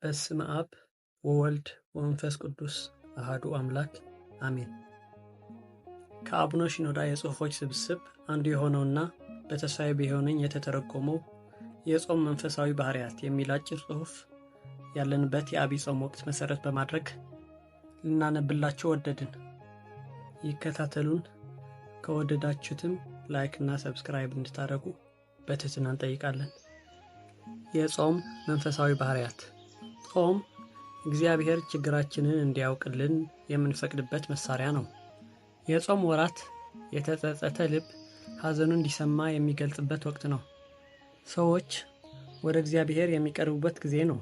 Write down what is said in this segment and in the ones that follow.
በስመ አብ ወወልድ ወመንፈስ ቅዱስ አሐዱ አምላክ አሜን። ከአቡነ ሺኖዳ የጽሑፎች ስብስብ አንዱ የሆነውና በተስፋዬ ቢሆነኝ የተተረጎመው የጾም መንፈሳዊ ባህርያት የሚል አጭር ጽሑፍ ያለንበት የዐቢይ ጾም ወቅት መሠረት በማድረግ ልናነብላችሁ ወደድን። ይከታተሉን። ከወደዳችሁትም like እና subscribe እንድታደርጉ በትህትና እንጠይቃለን። የጾም መንፈሳዊ ባህርያት። ጾም እግዚአብሔር ችግራችንን እንዲያውቅልን የምንፈቅድበት መሳሪያ ነው። የጾም ወራት የተጸጸተ ልብ ሐዘኑ እንዲሰማ የሚገልጽበት ወቅት ነው። ሰዎች ወደ እግዚአብሔር የሚቀርቡበት ጊዜ ነው።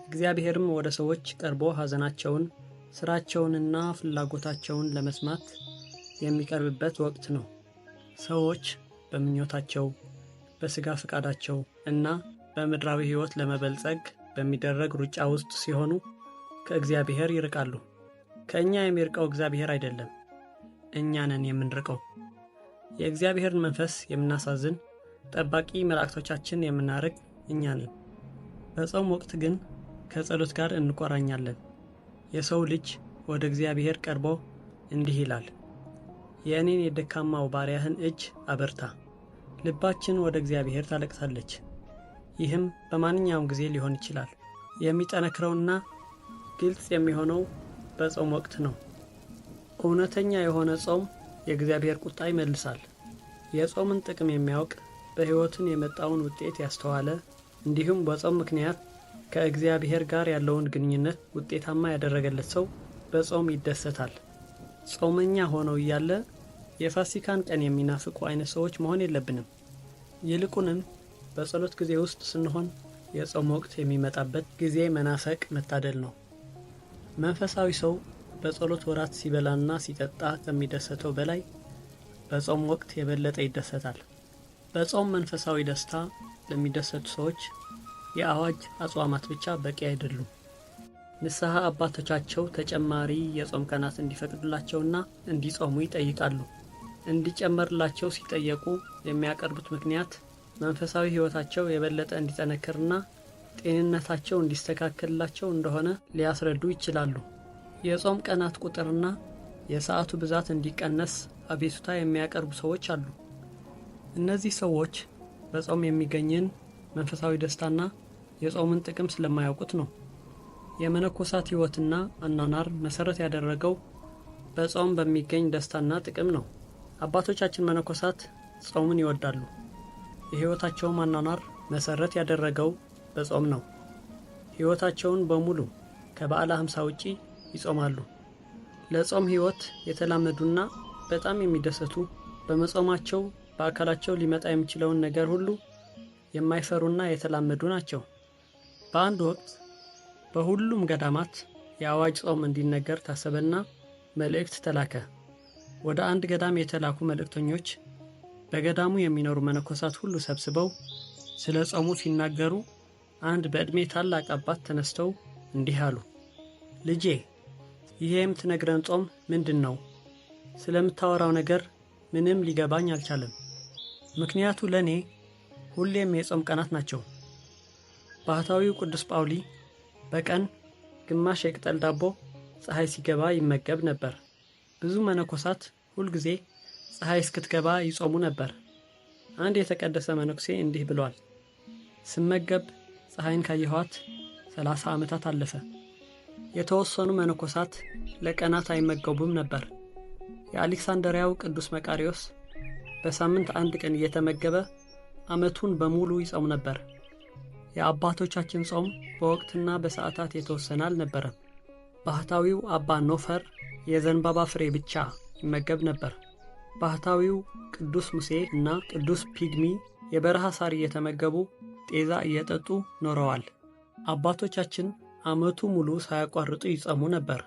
እግዚአብሔርም ወደ ሰዎች ቀርቦ ሐዘናቸውን፣ ስራቸውንና ፍላጎታቸውን ለመስማት የሚቀርብበት ወቅት ነው። ሰዎች በምኞታቸው፣ በሥጋ ፈቃዳቸው እና በምድራዊ ሕይወት ለመበልጸግ በሚደረግ ሩጫ ውስጥ ሲሆኑ ከእግዚአብሔር ይርቃሉ። ከእኛ የሚርቀው እግዚአብሔር አይደለም፣ እኛ ነን የምንርቀው። የእግዚአብሔርን መንፈስ የምናሳዝን፣ ጠባቂ መላእክቶቻችን የምናርቅ እኛ ነን። በጾም ወቅት ግን ከጸሎት ጋር እንቆራኛለን። የሰው ልጅ ወደ እግዚአብሔር ቀርቦ እንዲህ ይላል፣ የእኔን የደካማው ባሪያህን እጅ አበርታ። ልባችን ወደ እግዚአብሔር ታለቅሳለች። ይህም በማንኛውም ጊዜ ሊሆን ይችላል። የሚጠነክረውና ግልጽ የሚሆነው በጾም ወቅት ነው። እውነተኛ የሆነ ጾም የእግዚአብሔር ቁጣ ይመልሳል። የጾምን ጥቅም የሚያውቅ፣ በሕይወቱን የመጣውን ውጤት ያስተዋለ፣ እንዲሁም በጾም ምክንያት ከእግዚአብሔር ጋር ያለውን ግንኙነት ውጤታማ ያደረገለት ሰው በጾም ይደሰታል። ጾመኛ ሆነው እያለ የፋሲካን ቀን የሚናፍቁ አይነት ሰዎች መሆን የለብንም። ይልቁንም በጸሎት ጊዜ ውስጥ ስንሆን የጾም ወቅት የሚመጣበት ጊዜ መናፈቅ መታደል ነው። መንፈሳዊ ሰው በጸሎት ወራት ሲበላና ሲጠጣ ከሚደሰተው በላይ በጾም ወቅት የበለጠ ይደሰታል። በጾም መንፈሳዊ ደስታ ለሚደሰቱ ሰዎች የአዋጅ አጽዋማት ብቻ በቂ አይደሉም። ንስሐ አባቶቻቸው ተጨማሪ የጾም ቀናት እንዲፈቅዱላቸውና እንዲጾሙ ይጠይቃሉ። እንዲጨመርላቸው ሲጠየቁ የሚያቀርቡት ምክንያት መንፈሳዊ ሕይወታቸው የበለጠ እንዲጠነክርና ጤንነታቸው እንዲስተካከልላቸው እንደሆነ ሊያስረዱ ይችላሉ። የጾም ቀናት ቁጥርና የሰዓቱ ብዛት እንዲቀነስ አቤቱታ የሚያቀርቡ ሰዎች አሉ። እነዚህ ሰዎች በጾም የሚገኝን መንፈሳዊ ደስታና የጾምን ጥቅም ስለማያውቁት ነው። የመነኮሳት ሕይወትና አኗኗር መሠረት ያደረገው በጾም በሚገኝ ደስታና ጥቅም ነው። አባቶቻችን መነኮሳት ጾምን ይወዳሉ። የሕይወታቸውም አኗኗር መሠረት ያደረገው በጾም ነው። ሕይወታቸውን በሙሉ ከበዓለ ሃምሳ ውጪ ይጾማሉ። ለጾም ሕይወት የተላመዱና በጣም የሚደሰቱ፣ በመጾማቸው በአካላቸው ሊመጣ የሚችለውን ነገር ሁሉ የማይፈሩና የተላመዱ ናቸው። በአንድ ወቅት በሁሉም ገዳማት የአዋጅ ጾም እንዲነገር ታሰበና መልእክት ተላከ። ወደ አንድ ገዳም የተላኩ መልእክተኞች በገዳሙ የሚኖሩ መነኮሳት ሁሉ ሰብስበው ስለ ጾሙ ሲናገሩ አንድ በዕድሜ ታላቅ አባት ተነስተው እንዲህ አሉ። ልጄ፣ ይሄ የምትነግረን ጾም ምንድን ነው? ስለምታወራው ነገር ምንም ሊገባኝ አልቻለም። ምክንያቱ ለእኔ ሁሌም የጾም ቀናት ናቸው። ባህታዊው ቅዱስ ጳውሊ በቀን ግማሽ የቅጠል ዳቦ ፀሐይ ሲገባ ይመገብ ነበር። ብዙ መነኮሳት ሁልጊዜ ፀሐይ እስክትገባ ይጾሙ ነበር። አንድ የተቀደሰ መነኩሴ እንዲህ ብሏል። ስመገብ ፀሐይን ካየኋት 30 ዓመታት አለፈ። የተወሰኑ መነኮሳት ለቀናት አይመገቡም ነበር። የአሌክሳንደሪያው ቅዱስ መቃሪዎስ በሳምንት አንድ ቀን እየተመገበ ዓመቱን በሙሉ ይጾም ነበር። የአባቶቻችን ጾም በወቅትና በሰዓታት የተወሰነ አልነበረም። ባህታዊው አባ ኖፈር የዘንባባ ፍሬ ብቻ ይመገብ ነበር። ባህታዊው ቅዱስ ሙሴ እና ቅዱስ ፒግሚ የበረሃ ሳር እየተመገቡ ጤዛ እየጠጡ ኖረዋል። አባቶቻችን ዓመቱ ሙሉ ሳያቋርጡ ይጾሙ ነበር።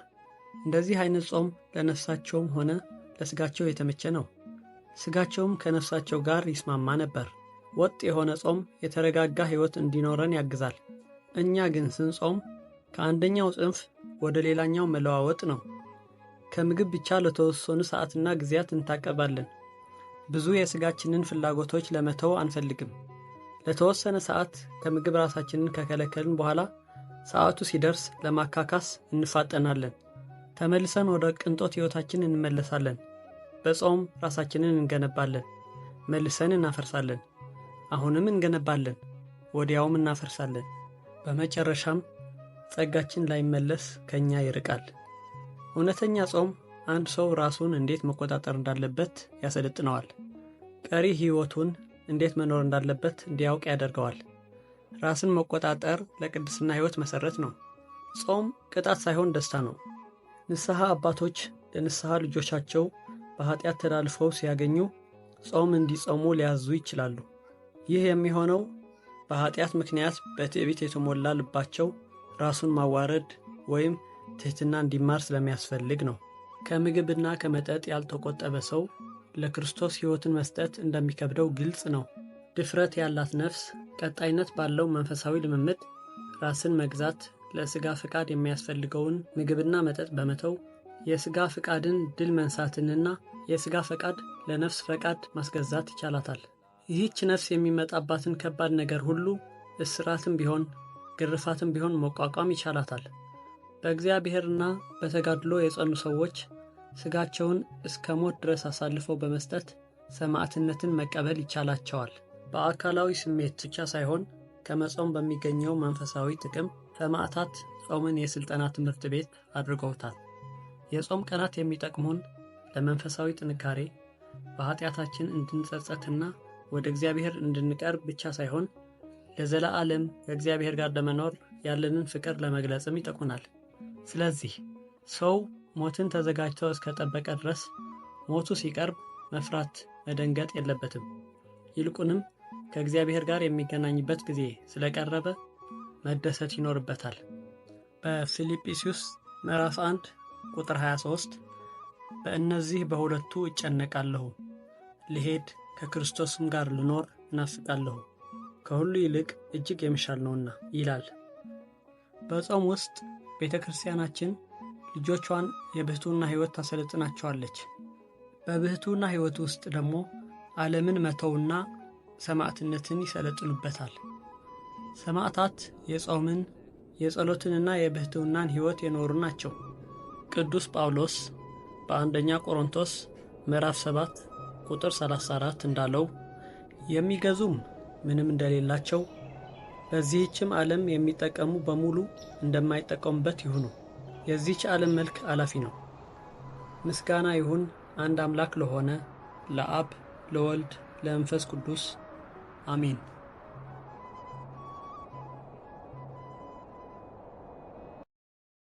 እንደዚህ አይነት ጾም ለነፍሳቸውም ሆነ ለስጋቸው የተመቸ ነው። ስጋቸውም ከነፍሳቸው ጋር ይስማማ ነበር። ወጥ የሆነ ጾም የተረጋጋ ሕይወት እንዲኖረን ያግዛል። እኛ ግን ስንጾም ከአንደኛው ጽንፍ ወደ ሌላኛው መለዋወጥ ነው። ከምግብ ብቻ ለተወሰኑ ሰዓትና ጊዜያት እንታቀባለን። ብዙ የስጋችንን ፍላጎቶች ለመተው አንፈልግም። ለተወሰነ ሰዓት ከምግብ ራሳችንን ከከለከልን በኋላ ሰዓቱ ሲደርስ ለማካካስ እንፋጠናለን። ተመልሰን ወደ ቅንጦት ሕይወታችን እንመለሳለን። በጾም ራሳችንን እንገነባለን፣ መልሰን እናፈርሳለን። አሁንም እንገነባለን፣ ወዲያውም እናፈርሳለን። በመጨረሻም ጸጋችን ላይመለስ ከኛ ይርቃል። እውነተኛ ጾም አንድ ሰው ራሱን እንዴት መቆጣጠር እንዳለበት ያሰለጥነዋል። ቀሪ ሕይወቱን እንዴት መኖር እንዳለበት እንዲያውቅ ያደርገዋል። ራስን መቆጣጠር ለቅድስና ሕይወት መሠረት ነው። ጾም ቅጣት ሳይሆን ደስታ ነው። ንስሐ አባቶች ለንስሐ ልጆቻቸው በኃጢአት ተላልፈው ሲያገኙ ጾም እንዲጾሙ ሊያዙ ይችላሉ። ይህ የሚሆነው በኃጢአት ምክንያት በትዕቢት የተሞላ ልባቸው ራሱን ማዋረድ ወይም ትሕትና እንዲማር ስለሚያስፈልግ ነው። ከምግብና ከመጠጥ ያልተቆጠበ ሰው ለክርስቶስ ሕይወትን መስጠት እንደሚከብደው ግልጽ ነው። ድፍረት ያላት ነፍስ ቀጣይነት ባለው መንፈሳዊ ልምምድ ራስን መግዛት ለሥጋ ፈቃድ የሚያስፈልገውን ምግብና መጠጥ በመተው የሥጋ ፈቃድን ድል መንሳትንና የሥጋ ፈቃድ ለነፍስ ፈቃድ ማስገዛት ይቻላታል። ይህች ነፍስ የሚመጣባትን ከባድ ነገር ሁሉ እስራትም ቢሆን ግርፋትም ቢሆን መቋቋም ይቻላታል። በእግዚአብሔርና በተጋድሎ የጸኑ ሰዎች ሥጋቸውን እስከ ሞት ድረስ አሳልፈው በመስጠት ሰማዕትነትን መቀበል ይቻላቸዋል። በአካላዊ ስሜት ብቻ ሳይሆን ከመጾም በሚገኘው መንፈሳዊ ጥቅም ሰማዕታት ጾምን የሥልጠና ትምህርት ቤት አድርገውታል። የጾም ቀናት የሚጠቅሙን ለመንፈሳዊ ጥንካሬ፣ በኃጢአታችን እንድንጸጸትና ወደ እግዚአብሔር እንድንቀርብ ብቻ ሳይሆን ለዘላለም ከእግዚአብሔር ጋር ለመኖር ያለንን ፍቅር ለመግለጽም ይጠቅሙናል። ስለዚህ ሰው ሞትን ተዘጋጅቶ እስከጠበቀ ድረስ ሞቱ ሲቀርብ መፍራት፣ መደንገጥ የለበትም። ይልቁንም ከእግዚአብሔር ጋር የሚገናኝበት ጊዜ ስለቀረበ መደሰት ይኖርበታል። በፊልጵስዩስ ምዕራፍ 1 ቁጥር 23 በእነዚህ በሁለቱ እጨነቃለሁ፣ ልሄድ ከክርስቶስም ጋር ልኖር እናፍቃለሁ፣ ከሁሉ ይልቅ እጅግ የሚሻል ነውና ይላል። በጾም ውስጥ ቤተ ክርስቲያናችን ልጆቿን የብሕትውና ሕይወት ታሰለጥናቸዋለች። በብሕትውና ሕይወት ውስጥ ደግሞ ዓለምን መተውና ሰማዕትነትን ይሰለጥኑበታል። ሰማዕታት የጾምን የጸሎትንና የብሕትውናን ሕይወት የኖሩ ናቸው። ቅዱስ ጳውሎስ በአንደኛ ቆሮንቶስ ምዕራፍ 7 ቁጥር 34 እንዳለው የሚገዙም ምንም እንደሌላቸው በዚህችም ዓለም የሚጠቀሙ በሙሉ እንደማይጠቀሙበት ይሁኑ። የዚህች ዓለም መልክ አላፊ ነው። ምስጋና ይሁን አንድ አምላክ ለሆነ ለአብ ለወልድ ለመንፈስ ቅዱስ አሜን።